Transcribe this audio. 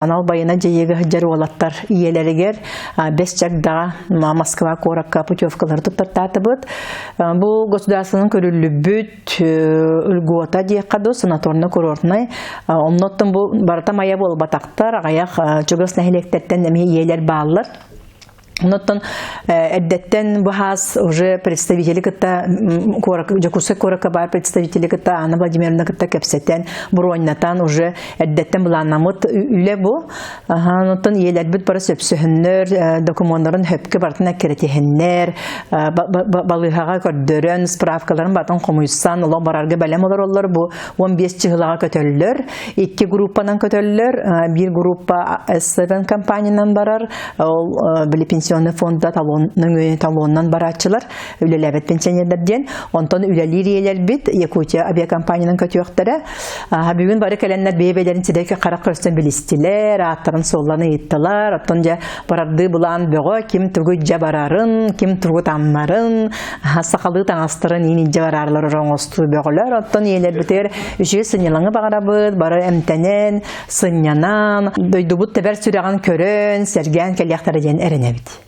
Анал байына дьайыыга сылдьар уолаттар ийэлэригэр Бэс Чагдаҕа Москва куоракка путевкалары туттартаатыбыт. Бу государственнан көрүллүбүт льгота диэххэ дуу, санаторно-курортнай. Оннуттан бу барыта майа буолбатахтар, аҕыйах чугас нэһилиэктэртэн эмиэ ийэлэр бааллар. Оннуттан эрдэттэн быһаас уже представители кытта Дьокуускай куоракка баар представители кытта Анна Владимировна кытта кэпсэтэн, броньнатан уже эрдэттэн былааннаммыт үлэ бу. Оннуттан ийэлэрбит бары сөпсөһөннөр, докумуоннарын хөпкө барытын эккирэтиһэннэр, балыыһаҕа көрдөрөн, справкаларын батын хомуйсан, олох барарга бэлэм олороллор. Бу 15 чыһылаҕа көтөллөр. Икки группанан көтөллөр. Биир группа S7 компаниянан барар, Ол били пенсионный фонда талон талоннан барааччылар үлэлээбэт пенсионердар диэн. Онтон үлэлиир ийэлэрбит Якутия авиакомпаниянан көтүөхтэрэ. Бүгүн бары кэлэннэр бэйэ-бэйэлэрин сирэйгэ харах көрсөн билистилэр, ааттарын суолларын ыйыттылар. Оттон дьэ барардыы былаан бөҕө, ким тугу дьэ барарын, ким тугу таммарын, сахалыы таҥастарын иин илдьэ бараарлар оҥостуу бөҕөлөр. Оттон ийэлэрбитигэр үчүгэй сынньалаҥы баҕарабыт, бары эмтэнэн, сынньанан, дойдубут тэбэр сүрэҕин көрөн, сэргээн кэлиэхтэрэ диэн эрэнэбит.